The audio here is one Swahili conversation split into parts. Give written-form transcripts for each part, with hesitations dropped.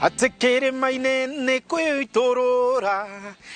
Atĩ kĩrĩma-inĩ nĩ kwĩitũrũra,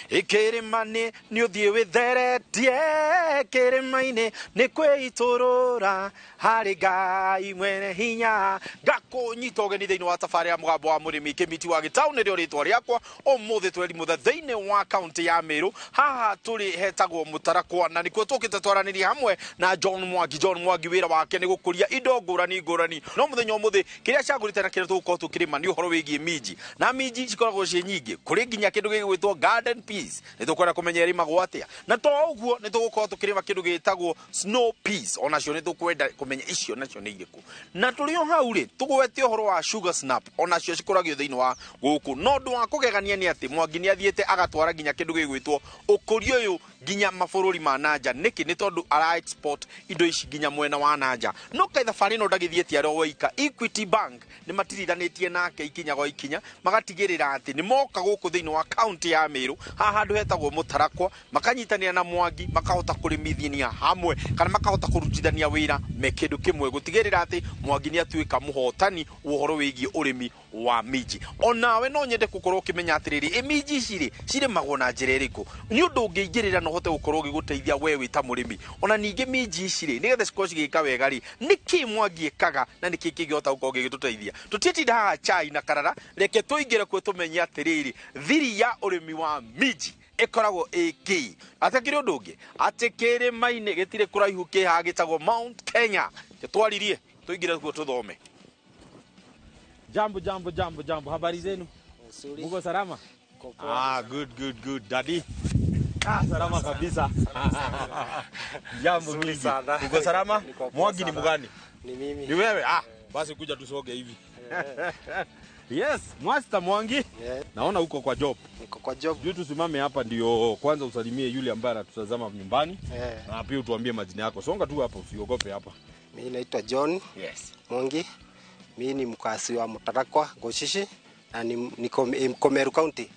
kĩrĩma-inĩ nĩ ũthiĩ wĩtheretie, kĩrĩma-inĩ nĩ kwĩitũrũra harĩ Ngai mwene hinya. Ngakũnyita ũgeni thĩinĩ wa tabarĩra ya Mũgambo wa Mũrĩmi, Kĩmiti wa Gĩtaũ nĩrĩo rĩtwa rĩakwa. Ũmũthĩ twerimũtha thĩinĩ wa kaunti ya Meru, haha tũrĩ hetagwo Mũtarakwa, na nĩkuo tũkĩte twaranĩrie hamwe na John Mwangi. John Mwangi wĩra wake nĩ gũkũria indo ngũrani ngũrani, no mũthenya ũmũthĩ kĩrĩa cagũrĩte na kĩrĩa tũgũkorwo tũkĩrĩma nĩ ũhoro wĩgiĩ minji, na minji cikoragwo ciĩ nyingĩ. Kũrĩ nginya kĩndũ gĩgwĩtwo garden peas, nĩ tũkwenda kũmenya ĩrĩmagwo atĩa, na to ũguo nĩ tũgũkorwo tũkĩrĩma kĩndũ gĩtagwo snow peas, onacio nĩ tũkwenda kũmenya icio nacio nĩ irĩkũ. Na tũrĩ o hau rĩ, tũgwete ũhoro wa sugar snap, onacio cikũragio thĩinĩ wa gũkũ. No ũndũ wa kũgegania nĩ atĩ Mwangi nĩ athiĩte agatwara nginya kĩndũ gĩgwĩtwo ũkũria ũyũ nginya mabũrũri ma nanja. Nĩkĩ? Nĩ tondũ ara export indo ici nginya mwena wa nanja. No kaĩ thabarĩ ĩno ndagĩthiĩte arĩ o waika. Equity Bank nĩ matirithanĩtie nake ikinya gwa ikinya, magatigĩrĩra atĩ nĩ moka gũkũ thĩinĩ wa kaunti ya Meru, haha handũ hetagwo Mũtarakwa, makanyitanĩra na Mwangi, makahota kũrĩmithania hamwe kana makahota kũrutithania wĩra me kĩndũ kĩmwe, gũtigĩrĩra atĩ Mwangi nĩ atuĩka mũhotani ũhoro wĩgiĩ ũrĩmi wa minji. Onawe no nyende gũkorwo ũkĩmenya atĩrĩrĩ, ĩ minji ici rĩ cirĩmagwo na njĩra ĩrĩkũ, nĩ ũndũ ũngĩingĩrĩra na ũhote gũkorwo ũgĩgũteithia we wĩ ta mũrĩmi. Ona ningĩ minji ici rĩ, nĩgetha cikorwo cigĩka wega rĩ, nĩkĩ Mwangi ĩkaga na nĩkĩ kĩngĩhota gũkorwo gĩgĩtũteithia. Tũtiĩtinda haha chai na karara, reke tũingĩre kuo tũmenye atĩrĩrĩ, thiri ya ũrĩmi wa minji ĩkoragwo ĩkĩ. Atakĩrĩ ũndũ ũngĩ, atĩ kĩrĩma-inĩ gĩtirĩ kũraihu kĩ haha gĩtagwo Mount Kenya. Tũtwaririe tũingĩre kuo tũthome. Jambo, jambo, jambo, jambo. Habari zenu? Nzuri. Muko salama? Niko poa. Ah, good, good, good. Daddy. Ah, salama kabisa. Jambo Nzuri mingi. sana. Uko salama? Niko poa Mwangi ni sana. mgani? Ni mimi. Ni wewe? Ah, basi kuja tusoge hivi. Yes, Master Mwangi. Yeah, Naona uko kwa job. niko kwa job. Juu tusimame hapa ndio kwanza usalimie yule ambaye anatutazama nyumbani. Eh, Na pia utuambie majina yako. Songa tu hapa, usiogope hapa. mimi naitwa John Yes. Mwangi. Mimi ni mkazi wa Mutarakwa Goshishi na niko Meru County.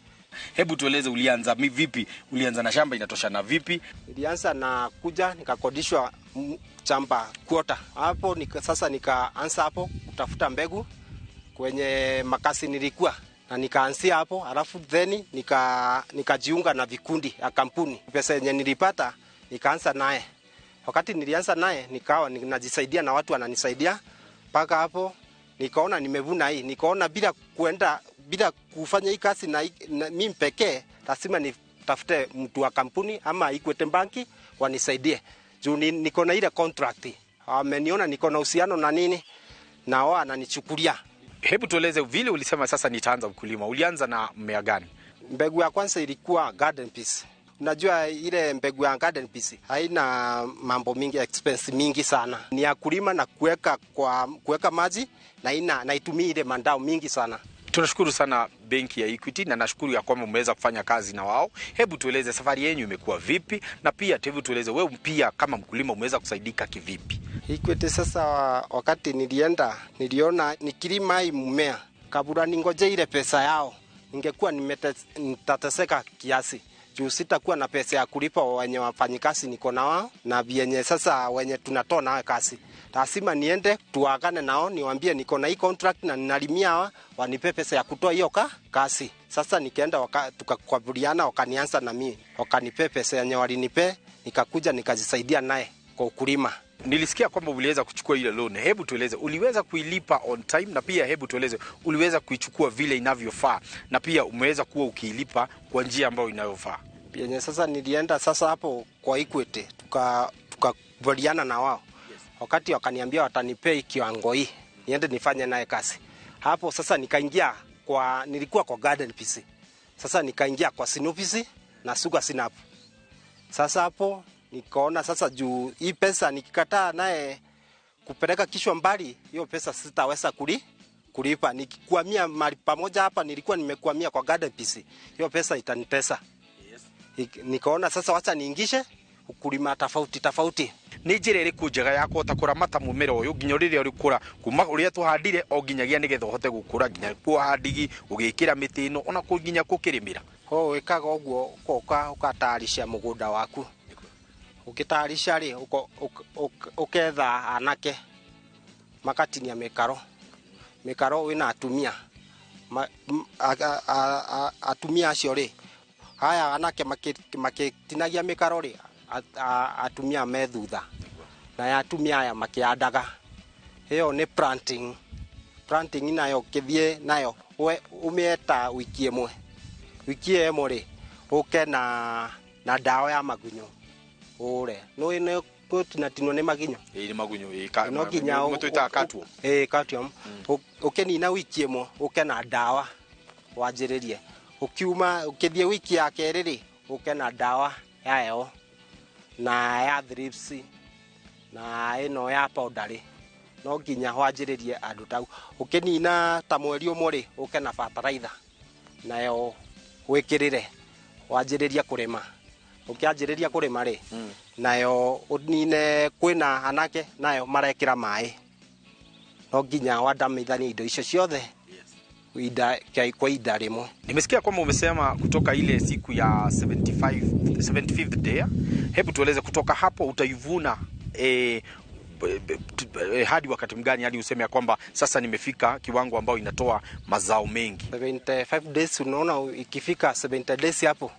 Hebu tueleze ulianza vipi? Ulianza na shamba inatoshana vipi? Nilianza na kuja nikakodishwa shamba quarter. Hapo sasa nikaanza hapo kutafuta mbegu kwenye makasi nilikuwa na nikaanzia hapo, alafu then nikajiunga na vikundi ya kampuni. Pesa yenye nilipata nikaanza naye. Wakati nilianza naye nikawa najisaidia na watu wananisaidia mpaka hapo nikaona nimevuna hii, nikaona bila kuenda bila kufanya hii kazi na mimi pekee, lazima nitafute mtu wa kampuni ama Equity Bank wanisaidie juu niko na ile contract, ameniona niko na uhusiano na nini na wao ananichukulia. Hebu tueleze vile ulisema sasa nitaanza ukulima. Ulianza na mmea gani? Mbegu ya kwanza ilikuwa garden peas. Unajua ile mbegu ya garden peas haina mambo mingi, expense mingi sana. Ni ya kulima na kuweka kwa kuweka maji na ina na itumii ile mandao mingi sana. Tunashukuru sana benki ya Equity na nashukuru ya kwamba umeweza kufanya kazi na wao. Hebu tueleze safari yenu imekuwa vipi, na pia hebu tueleze wewe pia kama mkulima umeweza kusaidika kivipi? Equity sasa, wakati nilienda niliona nikilima hii mmea kabla ningoje ile pesa yao, ningekuwa nitateseka kiasi juu sitakuwa na pesa ya kulipa wenye wafanyikazi niko na wao na vyenye sasa wenye tunatoa nao kazi. Lazima niende tuagane nao, niwaambie niko na hii contract na ninalimia hawa, wanipe pesa ya kutoa hiyo kazi. Sasa nikaenda tukakubaliana, wakanianza na mimi, wakanipe pesa yenye walinipe, nikakuja nikajisaidia naye kwa ukulima. Nilisikia kwamba uliweza kuchukua ile loan. Hebu tueleze uliweza kuilipa on time, na pia hebu tueleze uliweza kuichukua vile inavyofaa, na pia umeweza kuwa ukiilipa kwa njia ambayo inayofaa. Yenye sasa nilienda sasa hapo kwa Equity tukakubaliana na wao. Wakati wakaniambia watanipea kiwango hii niende nifanye naye kazi. Hapo sasa nikaingia kwa, nilikuwa kwa garden peas. Sasa nikaingia kwa snow peas na sugar snap. Sasa hapo nikaona sasa juu hii pesa nikikataa naye kupeleka kichwa mbali, hiyo pesa sitaweza kulipa. Nikikwamia mahali pamoja hapa, nilikuwa nimekwamia kwa garden peas, hiyo pesa itanitesa. Nikaona sasa wacha niingishe ukulima tofauti tofauti. Nĩ njĩra ĩrĩkũ njega ya kũhota kũramata mũmera ũyũ nginya rĩrĩa ũrĩkũra kuma ũrĩa tũhandire o nginyagia nĩgetha ũhote gũkũra nginya kuoha ndigi, gũgĩkĩra mĩtĩ ĩno ona nginya gũkĩrĩmĩra? Ho wĩkaga ũguo, ũkoka ũkatayarisha mũgũnda waku. Ũkĩtayarisha rĩ, ũketha anake makatinia mĩkaro, mĩkaro wĩna atumia Atumia acio rĩ, haya anake makĩtinagia mĩkaro rĩ, atumia me thutha, na atumia aya makĩandaga. Ĩyo nĩ planting. Planting nayo ũkĩthiĩ nayo ũmĩeta wiki ĩmwe. Wiki ĩmwe rĩ, ũke na dawa ya magunyũ ũre. Nĩ nĩ gũtinatinwo nĩ maginyo. Ĩĩ, nĩ magunyũ, ĩĩ. No nginya twĩtaga cutworm. Ĩĩ, cutworm. Ũkĩnina wiki ĩmwe, ũke na dawa wanjĩrĩrie. Ũkiuma ũkĩthiĩ wiki ya kerĩ rĩ, ũke na dawa ya heho na ya thrips na ĩno ya powder rĩ, no nginya wanjĩrĩrie andũ tau. Ũkĩnina ta mweri ũmwe rĩ, ũke na fertilizer nayo wĩkĩrĩre, wanjĩrĩrie kũrĩma. Ũkĩanjĩrĩria kũrĩma rĩ, nayo ũnine kwĩna anake nayo marekĩra maĩ. No nginya wandamithanie indo icio ciothe kwa ihinda rĩmwe. Nimesikia kwamba umesema kutoka ile siku ya 75 75th day. Hebu tueleze kutoka hapo utaivuna hadi wakati mgani, hadi useme ya kwamba sasa nimefika kiwango ambao inatoa mazao mengi? 75 days, unaona ikifika 70 days hapo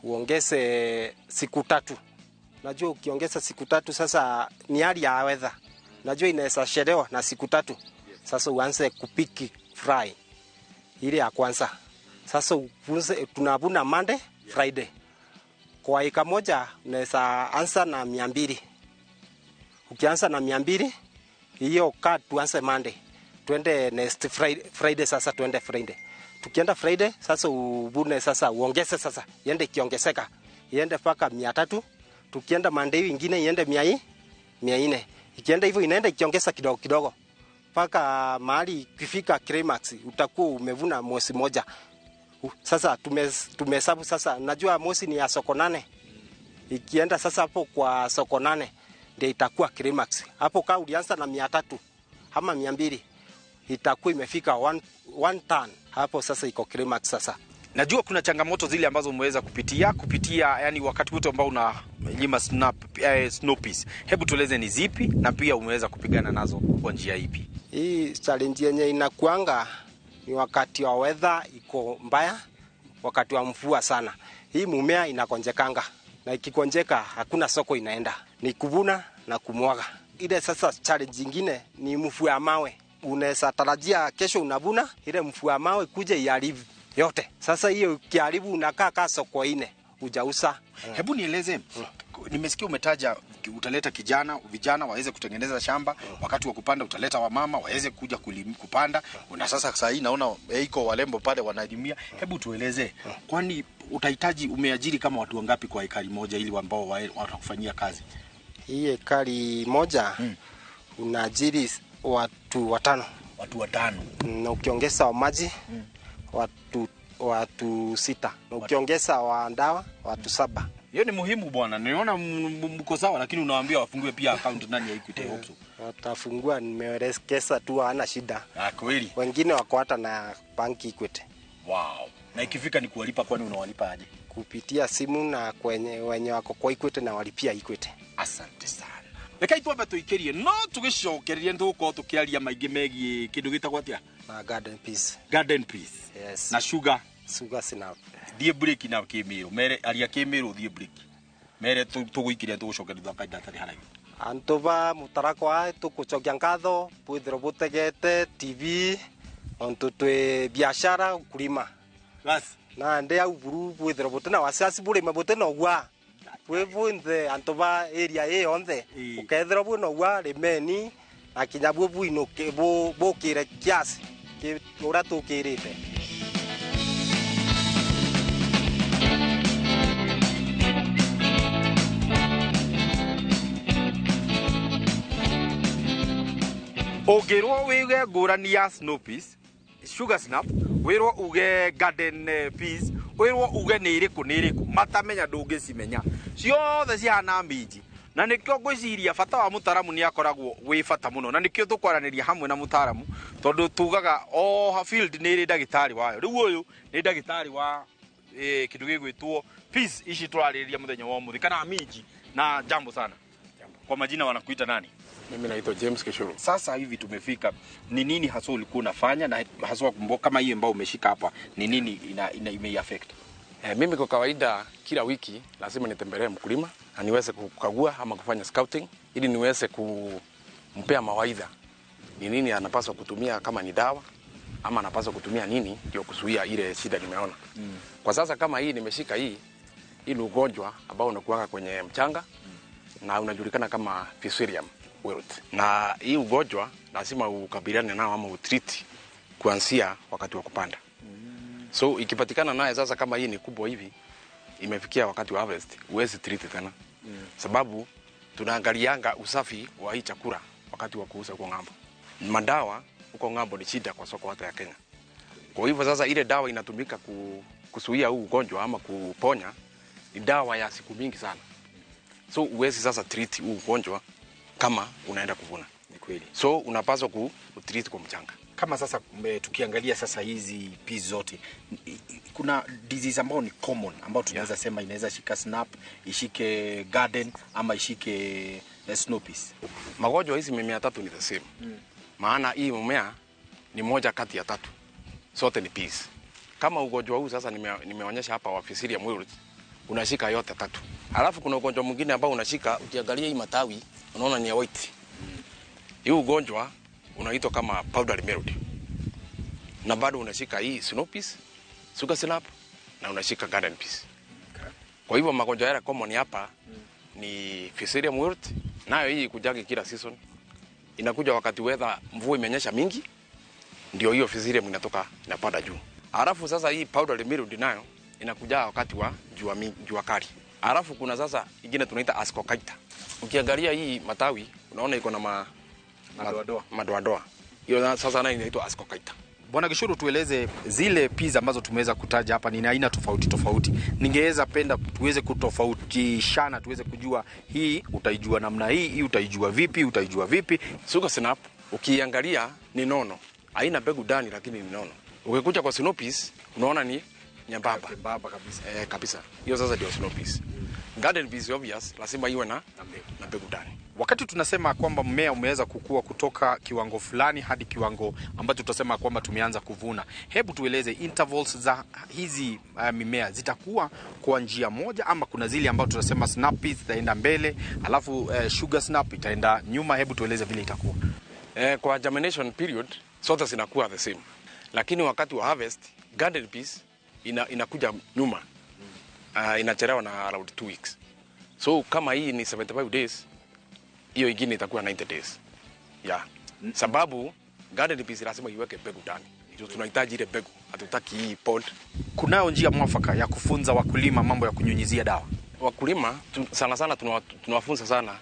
uongeze siku 3. Najua ukiongeza siku 3 sasa ni hali ya weather. Najua inaweza chelewa na siku 3. Sasa uanze kupiki fry ile ya kwanza. Sasa ufunze, tunavuna Monday, Friday. Kwa eka moja unaweza anza na 200. Ukianza na 200, hiyo ka tuanze Monday. Tuende next Friday, sasa tuende Friday. Tukienda Friday sasa uvune, sasa uongeze, sasa iende ikiongezeka. Iende mpaka 300. Tukienda Monday nyingine iende 400. Ikienda hivyo inaenda ikiongeza kidogo kidogo mpaka mahali ikifika climax utakuwa umevuna mwezi moja. Sasa tumehesabu sasa, najua mwezi ni ya soko 8. Ikienda sasa hapo kwa soko 8 ndio itakuwa climax. Hapo kama ulianza na 300 ama 200 itakuwa imefika 1 ton. Hapo sasa iko climax sasa. Najua kuna changamoto zile ambazo umeweza kupitia yani wakati wote ambao unalima snow peas. Hebu tueleze ni zipi na pia umeweza kupigana nazo kwa njia ipi? Hii challenge yenye inakuanga ni wakati wa weather iko mbaya, wakati wa mvua sana. Hii mumea inakonjekanga, na ikikonjeka hakuna soko inaenda. Ni kuvuna na kumwaga. Ile sasa challenge nyingine ni mvua ya mawe. Unaweza tarajia kesho unavuna, ile mvua ya mawe kuja iharibu yote. Sasa hiyo ukiharibu unakaa kaa soko ine hujauza. Hebu nieleze, nimesikia umetaja utaleta vijana waweze kutengeneza shamba, wakati wa kupanda utaleta wamama waweze kuja kupanda. Na sasa hii naona iko walembo pale wanalimia. Hebu tueleze, kwani utahitaji, umeajiri kama watu wangapi kwa ekari moja ili ambao watakufanyia kazi? Hii ekari moja unaajiri watu 5. Watu 5. Na ukiongeza wa maji watu 6. Na ukiongeza wa ndawa watu 7. Hiyo ni muhimu bwana. Niona mko sawa, lakini unawaambia wafungue pia account ndani ya Equity Hope so. Watafungua, nimeelekeza tu, hana shida. Ah, kweli. Wengine wako hata na banki Equity. Wow. Na ikifika ni kuwalipa, kwani unawalipa aje? Kupitia simu na kwenye wenye wako kwa Equity na walipia Equity. Asante sana. Reke twambe tuikirie, no tugicokererie nduko tukiaria maingi megie kindu gitagwo atia? Na garden peas. Garden peas. Yes. Na sugar. Sugar snap. Thie break na kimiru. Mere aria kimiru thie break. Mere tuguikiria tugucokeria thaka ndatari haraihu. Antu ba mutarakwa tukucokia nkatho bwithirwo butegete TV ontu twi biashara ukulima. Bas. Na ndi au buru bwithirwo butina wasiasi burima butina ugwa. Bwi bwinthe antu ba area ii yonthe ukethirwo bwina ugwa rimeni na kinya bwi bwinuke bukire kiasi uria tukirite. Ũngĩrwo wĩge ngũrani ya snow peas, sugar snap, wĩrwo uge garden peas, wĩrwo uge nĩ ĩrĩkũ nĩ ĩrĩkũ, matamenya ndũngĩcimenya. Ciothe cihana minji. Na nĩkĩo ngwĩciria bata wa mũtaaramu nĩ akoragwo wĩ bata mũno, na nĩkĩo tũkwaranĩria hamwe na mũtaaramu, tondũ tugaga o field nĩ ĩrĩ ndagĩtarĩ wayo. Rĩu ũyũ nĩ ndagĩtarĩ wa kĩndũ gĩgwĩtwo peas ici tũrarĩrĩria mũthenya wa ũmũthĩ, kana minji. Na jambo sana. Kwa majina wanakuita nani? Mimi naitwa James Kishuru. Sasa hivi tumefika, ni nini haswa ulikuwa unafanya na haswa kama hii ambayo umeshika hapa ni nini imeiaffect? Mimi kwa kawaida kila wiki lazima nitembelee mkulima na niweze kukagua ama kufanya scouting ili niweze kumpea mawaidha ni nini anapaswa kutumia, kama ni dawa ama anapaswa kutumia nini ndio kuzuia ile shida nimeona. Kwa sasa kama hii nimeshika hii ni ugonjwa ambao unakuwa kwenye mchanga na unajulikana kama Fusarium wilt. Na hii ugonjwa lazima ukabiliane nao ama utreat kuanzia wakati wa kupanda. So ikipatikana naye sasa kama hii ni kubwa hivi imefikia wakati wa harvest, huwezi treat tena. Sababu tunaangalianga usafi wa hii chakula wakati wa kuuza huko ng'ambo. Madawa huko ng'ambo ni shida kwa soko hata ya Kenya. Kwa hivyo sasa ile dawa inatumika kuzuia huu ugonjwa ama kuponya ni dawa ya siku mingi sana. So huwezi sasa treat huu ugonjwa kama unaenda kuvuna. Ni kweli. So unapaswa ku treat kwa mchanga. Kama sasa tukiangalia sasa hizi peas zote, kuna disease ambayo ni common ambayo tunaweza sema inaweza shika snap, ishike garden ama ishike snow peas? Magonjwa hizi mimea tatu ni the same. Maana hii mmea ni moja kati ya tatu. Zote ni peas. Kama ugonjwa huu sasa nimeonyesha hapa wa Fusarium wilt unashika yote tatu. Alafu kuna ugonjwa mwingine ambao unashika, ukiangalia hii matawi unaona ni ya white. Hii ugonjwa unaitwa kama powdery mildew. Na bado unashika hii snow peas, sugar snap na unashika garden peas. Kwa hivyo magonjwa yale common hapa ni Fusarium wilt, nayo hii ikujagi kila season. Inakuja wakati weather mvua imenyesha mingi, ndio hiyo Fusarium inatoka inapanda juu. Alafu sasa hii powdery mildew nayo inakuja wakati wa jua mingi, jua kali. Alafu kuna sasa ingine tunaita ascochyta. Ukiangalia hii matawi unaona iko na Madoadoa. Madoadoa. Hiyo sasa nayo inaitwa ascochyta. Bwana Gishuru, tueleze zile peas ambazo tumeweza kutaja hapa ni aina tofauti tofauti. Ningeweza penda tuweze kutofautishana, tuweze kujua hii utaijua namna hii, hii utaijua vipi, utaijua vipi. Sugar snap ukiangalia ni nono, haina mbegu ndani lakini ni nono. Ukikuja kwa snow peas unaona ni nyembamba Baba kabisa. Kabisa. Hiyo sasa ndio snow peas. Garden peas obvious lazima iwe na mbegu ndani. Wakati tunasema kwamba mmea umeweza kukua kutoka kiwango fulani hadi kiwango ambacho tutasema kwamba tumeanza kuvuna, hebu tueleze intervals za hizi mimea zitakuwa kwa njia moja ama kuna zile ambazo tunasema snap peas zitaenda mbele alafu sugar snap itaenda nyuma? Hebu tueleze vile itakuwa. Kwa germination period zote zinakuwa the same, lakini wakati wa harvest garden peas inakuja nyuma, inachelewa na around 2 weeks. So kama hii ni 75 days, hiyo ingine itakuwa 90 days. Yeah. Sababu garden peas lazima iweke mbegu ndani. Ndio tunahitaji ile mbegu, hatutaki hii pod. Kunayo njia mwafaka ya kufunza wakulima mambo ya kunyunyizia dawa? Wakulima sana sana tunawafunza sana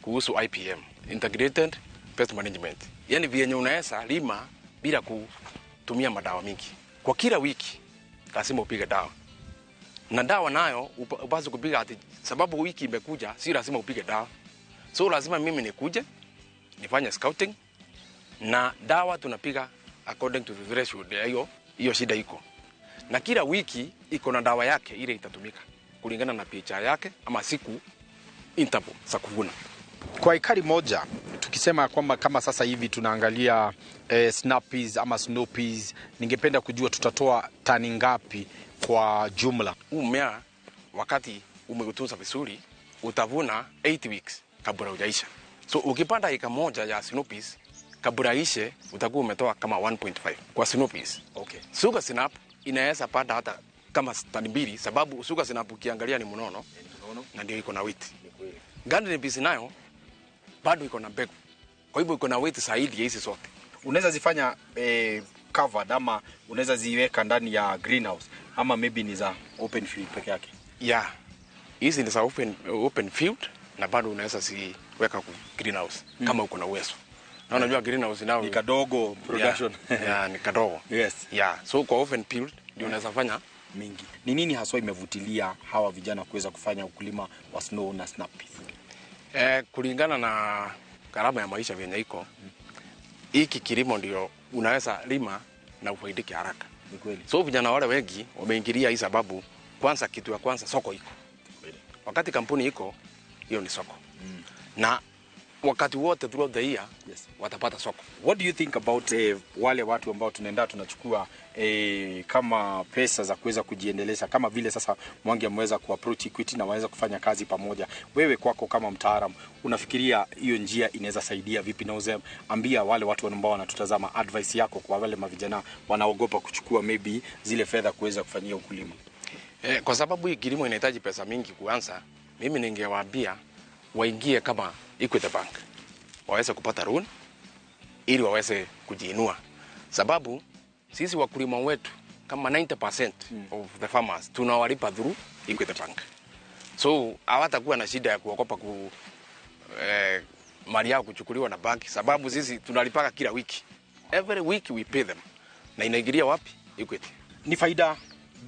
kuhusu IPM, Integrated Pest Management, yaani vyenye unaweza lima bila kutumia madawa mingi. Kwa kila wiki lazima upige dawa, na dawa nayo upasi kupiga ati sababu wiki imekuja, si lazima upige dawa. So lazima mimi nikuje nifanye scouting na dawa tunapiga according to the threshold ya hiyo hiyo shida iko, na kila wiki iko na dawa yake ile itatumika kulingana na pH yake ama siku interval za kuvuna. Kwa ekari moja tukisema kwamba kama sasa hivi tunaangalia snap peas ama snow peas, ningependa kujua tutatoa tani ngapi kwa jumla? Huu mmea wakati umeutunza vizuri utavuna 8 weeks kabla hujaisha. So ukipanda eka moja ya snow peas kabla ishe utakuwa umetoa kama 1.5 kwa snow peas. Sugar snap inaweza panda hata kama tani 2, sababu sugar snap ukiangalia ni mnono na ndio iko na weight. Garden peas nayo bado iko na mbegu, kwa hivyo iko na weight zaidi ya hizi zote. Unaweza zifanya covered ama unaweza ziweka ndani ya greenhouse ama maybe ni za open field peke yake? Yeah, hizi ni za open field na bado unaweza ziweka ku greenhouse kama uko na uwezo. Na unajua greenhouse nao Ni kadogo production. Yeah, ni kadogo. Yeah, so kwa open field ndio unaweza fanya mingi. Ni nini haswa imevutilia hawa vijana kuweza kufanya ukulima wa snow na snap peas? Kulingana na gharama ya maisha vyenye iko, hiki kilimo ndio unaweza lima na ufaidike haraka. Ni kweli. So vijana wale wengi wameingilia hii sababu, kwanza, kitu ya kwanza, soko iko. Wakati kampuni iko, hiyo ni soko. Na wakati wote throughout the year Yes. watapata soko. What do you think about wale watu ambao tunaenda tunachukua kama pesa za kuweza kujiendeleza kama vile sasa Mwangi ameweza kuapproach Equity na waweza kufanya kazi pamoja. Wewe kwako kama mtaalamu unafikiria hiyo njia inaweza saidia vipi, na uze ambia wale watu ambao wanatutazama advice yako kwa wale mavijana wanaogopa kuchukua maybe zile fedha kuweza kufanyia ukulima? Kwa sababu hii kilimo inahitaji pesa mingi kuanza, mimi ningewaambia waingie kama Equity Bank waweze kupata loan ili waweze kujiinua, sababu sisi wakulima wetu kama 90% of the farmers tunawalipa through Equity Bank, so hawatakuwa na shida ya kuogopa mali yao kuchukuliwa na banki, sababu sisi tunalipaka kila wiki, every week we pay them, na inaingilia wapi? Equity. Ni faida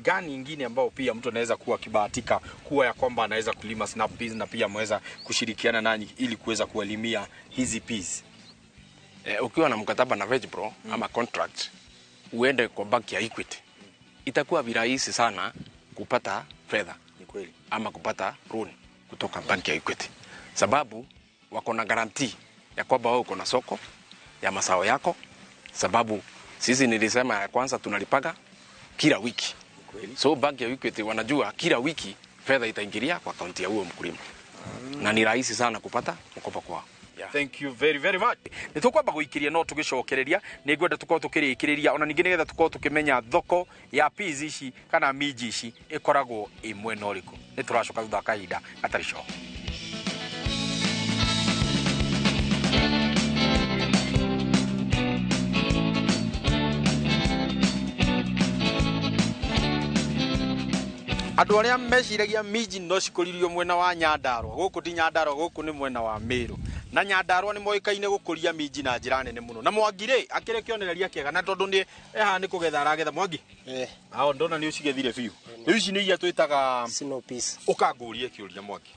gani ingine ambao pia mtu anaweza kuwa akibahatika kuwa ya kwamba anaweza kulima snap peas na pia ameweza kushirikiana nanyi ili kuweza kuwalimia hizi peas? Ukiwa na mkataba na Vegpro ama contract uende kwa banki ya Equity, itakuwa virahisi sana kupata fedha Ni kweli. ama kupata loan kutoka banki ya Equity, sababu wako na guarantee ya kwamba wewe uko na soko ya mazao yako, sababu sisi nilisema ya kwanza tunalipaga kila wiki. Kweli. So banki ya Equity wanajua kila wiki fedha itaingilia kwa akaunti ya huo mkulima na ni rahisi sana kupata mkopo kwao. Yeah. Thank you very very much. Nä tå kwamba gå ikä ria no tå gä cokereria nä ngwenda tå korwo tå kä rä kä rä ria ona ningä nä getha tå korwo tå kä menya thoko ya peas ici kana minji ici ä koragwo ä mwena å rä kå. Nä tå racoka thutha wa kahinda gatarä coho. Andå arä a meciragia minji no cikåririo mwena wa Nyandarua, gå kå ti Nyandarua, gå kå nä mwena wa Meru, na Nyandarua nä moäkaine gå kå ria minji na njä ra nene må no, na Mwangi rä akä rä kä onereria kä ega, na tondå nä ehaha nä kå getha aragetha. Mwangi, ao ndona nä å cigethire biå, rä u ici nä iria twä taga Snow peas. Ũkangũrie kĩũria Mwangi,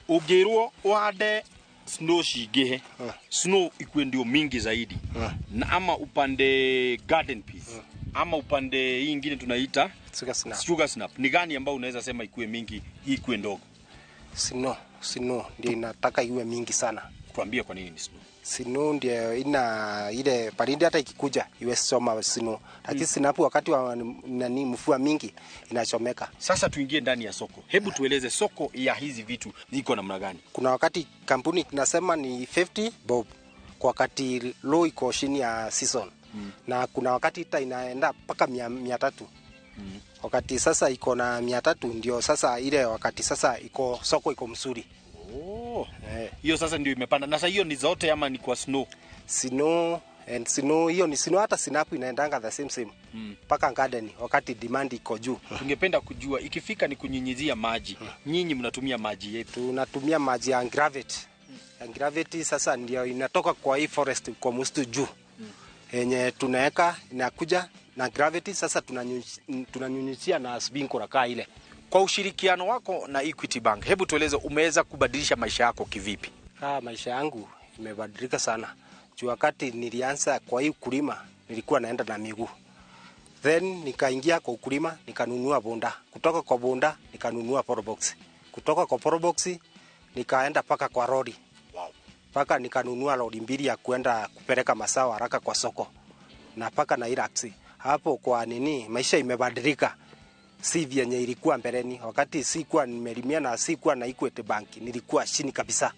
ũngĩrwo ũhande snow cingĩhe snow ikue ndio mingi zaidi na ama upande garden peas ama upande hii ingine tunaita Sugar snap. sugar snap, ni gani ambao unaweza sema ikue mingi, hii ikue ndogo? Snow ndio inataka iwe mingi sana. Tuambie kwa nini ni snow. Snow ndio ina ile baridi, hata ikikuja iwe soma snow, lakini snap wakati wa nani mvua mingi inachomeka. Sasa tuingie ndani ya soko, hebu tueleze soko ya hizi vitu ziko namna gani? Kuna wakati kampuni inasema ni 50 bob kwa wakati low iko chini ya season na kuna wakati ita inaenda mpaka 300. Wakati sasa iko na 300 ndio sasa ile wakati sasa iko soko iko mzuri. Oh, hiyo sasa ndio imepanda. Na sasa hiyo ni zote ama ni kwa snow? Snow and snow, hiyo ni snow, hata snap inaendanga the same same mpaka garden wakati demand iko juu. Tungependa kujua ikifika ni kunyunyizia maji, nyinyi mnatumia maji yepi? Tunatumia maji ya gravity. Ya gravity sasa ndio inatoka kwa hii forest kwa msitu juu yenye tunaweka inakuja na gravity. Sasa tunanyunyizia na sprinkler kaa ile. Kwa ushirikiano wako na Equity Bank, hebu tueleze umeweza kubadilisha maisha yako kivipi? Maisha yangu imebadilika sana. Juu wakati nilianza kwa hii ukulima nilikuwa naenda na miguu. Then nikaingia kwa ukulima nikanunua bonda. Kutoka kwa bonda nikanunua probox. Kutoka kwa probox nikaenda paka kwa lori. Paka nikanunua lori mbili ya kuenda kupeleka mazao haraka kwa soko. Na paka na Hilux. Hapo kwa nini maisha imebadilika. Si vyenye ilikuwa mbeleni. Wakati sikuwa nimelimia na sikuwa na Equity Bank nilikuwa chini kabisa.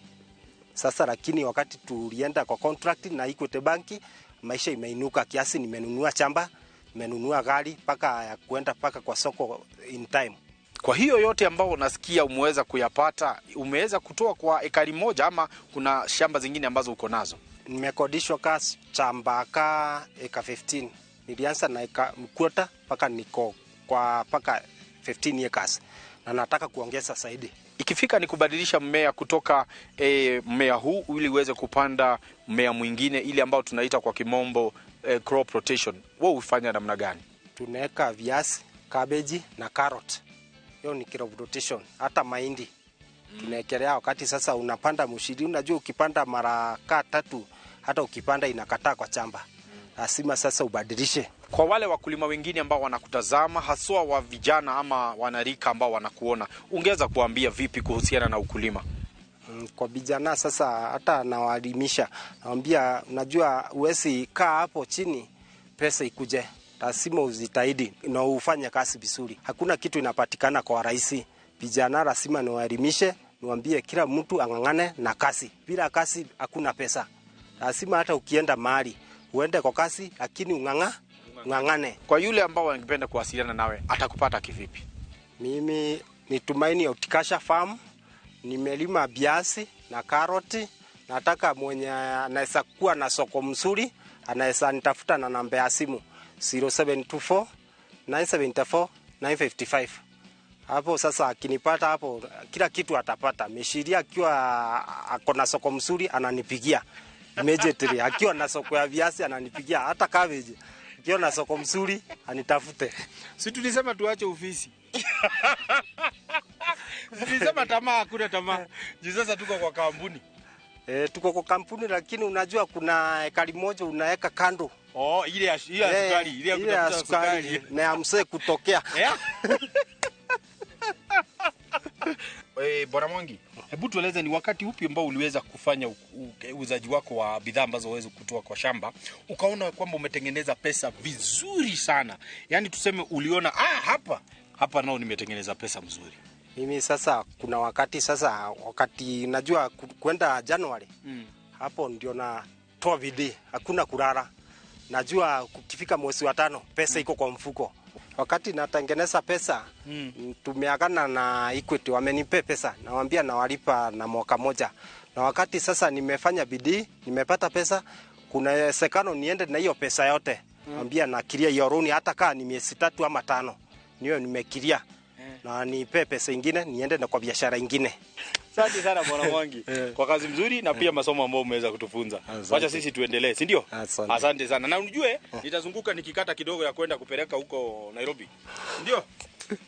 Sasa lakini wakati tulienda kwa contract na Equity Bank maisha imeinuka kiasi, nimenunua chamba, nimenunua gari paka ya kuenda paka kwa soko in time. Kwa hiyo yote ambao unasikia umeweza kuyapata, umeweza kutoa kwa ekari moja ama kuna shamba zingine ambazo uko nazo? Nimekodishwa ka chamba ka eka 15. Nilianza na eka mkwota paka niko kwa paka 15 acres na nataka kuongeza zaidi. Ikifika ni kubadilisha mmea kutoka mmea huu ili uweze kupanda mmea mwingine ile ambao tunaita kwa kimombo crop rotation, wewe hufanya namna gani? Tunaweka viazi, cabbage na carrot. Hiyo ni crop rotation. Hata mahindi tunaekelea wakati sasa unapanda mshiri. Unajua ukipanda mara kaa tatu, hata ukipanda inakataa kwa chamba, lazima sasa ubadilishe. Kwa wale wakulima wengine ambao wanakutazama, haswa wa vijana ama wanarika ambao wanakuona, ungeweza kuambia vipi kuhusiana na ukulima? Kwa vijana sasa hata nawaelimisha, nawambia unajua huwezi kaa hapo chini pesa ikuje, lazima uzitahidi na ufanye kazi vizuri. Hakuna kitu inapatikana kwa rahisi. Vijana lazima niwaelimishe, niwaambie kila mtu ang'ang'ane na kazi. Bila kazi hakuna pesa. Lazima hata ukienda mahali uende kwa kazi, lakini ung'ang'ane. Kwa yule ambao angependa kuwasiliana nawe atakupata kivipi? Mimi ni Tumaini Horticulture Farm. Nimelima viazi na karoti. Nataka mwenye anaweza kuwa na soko mzuri anaweza nitafuta na namba ya simu 0724 974 955. Hapo sasa akinipata hapo kila kitu atapata. Meshiria akiwa ako na soko mzuri ananipigia immediately. Akiwa na soko ya viazi ananipigia, hata cabbage. Akiwa na soko mzuri anitafute. Si tulisema tuache ofisi? Tulisema tamaa, hakuna tamaa. Juu sasa tuko kwa kampuni. Tuko kwa kampuni, lakini unajua kuna ekari moja unaweka kando. Oh, ile ya sukari, ile ya kutafuta sukari. Na ya mzee kutokea. Bwana Mwangi, hebu tueleze ni wakati upi ambao uliweza kufanya uuzaji wako wa bidhaa ambazo uweze kutoa kwa shamba, ukaona kwamba umetengeneza pesa vizuri sana? Yaani tuseme uliona hapa nao nimetengeneza pesa mzuri. Mimi sasa kuna wakati sasa, wakati najua kwenda Januari, hapo ndio natoa bidii, hakuna kulala. Najua kukifika mwezi wa 5 pesa iko kwa mfuko. Wakati natengeneza pesa, tumeagana na Equity, wamenipe pesa, nawaambia nawalipa na mwaka moja. Na wakati sasa nimefanya bidii, nimepata pesa, kuna uwezekano niende na hiyo pesa yote. Nawaambia nakiria hiyo loan hata kama ni miezi 3 ama 5. Niwe nimekiria. Na nipe pesa ingine niende na kwa biashara ingine. Asante sana Bwana Mwangi kwa kazi mzuri na pia masomo ambayo umeweza kutufunza. Wacha sisi tuendelee, si ndio? Asante sana. Na unjue nitazunguka nikikata kidogo ya kwenda kupeleka huko Nairobi. Ndio?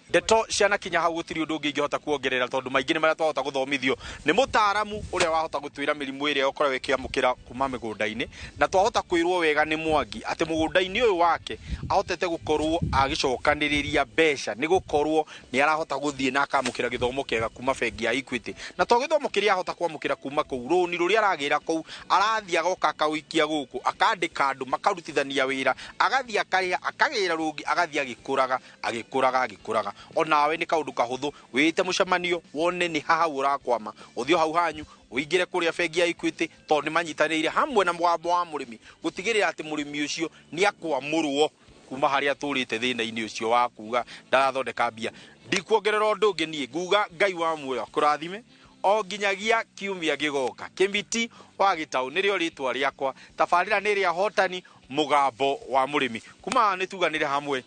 Ndeto ciana kinya hau gutiri undu ungi ingihota kuongerera tondu maingi ni maria twahota guthomithio ni mutaaramu uria wahota gutwira mirimu iria ukoragwo ikiamukira kuma migunda-ini, na twahota kwirwo wega ni Mwangi ati mugunda-ini uyu wake ahotete gukorwo agicokaniriria mbeca ni gukorwo ni arahota guthie na akamukira githomo kiega kuma bengi ya Equity, na to githomo kiria ahota kwamukira kuma kuu runi ruria aragira kuu arathie agoka akauikia guku akandika andu makarutithania wira agathie akaria akagira rungi agathie agikuraga agikuraga agikuraga. Onawe ni kaundu kahuthu wite mucemanio wone ni haha urakwama uthio hau hanyu uingire kuria bengi ya Equity tondu ni manyitanĩire hamwe na mũgambo wa mũrĩmi gũtigĩrĩra atĩ mũrĩmi ũcio nĩ akwamũrwo kuma harĩa atũrĩte thĩna-inĩ ũcio wa kuga ndarathondeka mbia. Ndikuongerera ũndũ ũngĩ niĩ nguga Ngai wa muoyo akũrathime o nginyagia kiumia gĩgoka. Kĩmiti wa Gĩtaũ nĩrĩo rĩtwa rĩakwa, tabarĩra nĩ rĩa hotani mũgambo wa mũrĩmi. Kuma haha nĩtuganĩre hamwe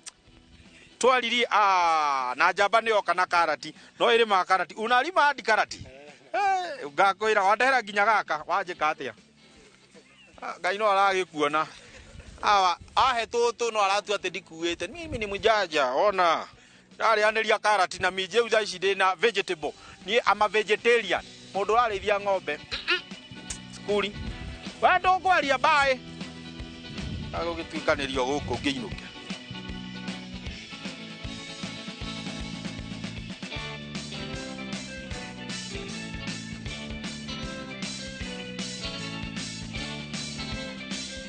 twariri na njamba nĩ yoka na karati no ĩrĩmaga karati unarima hadi karati ngakwĩra wandehera nginya gaka wanjĩka atĩa? Ngai no aragĩkuona awa ahe tũtũ no aratua atĩ ndikuĩte. Mimi ni mjanja ona ndarĩanĩria karati na minji rĩu thaa ici ndĩna vegetable. Niĩ ama vegetarian mũndũ ũrarĩithia ng'ombe skuli we ndũkwaria mbaĩ agũgĩtuĩkanĩrio gũkũ ngĩinũke.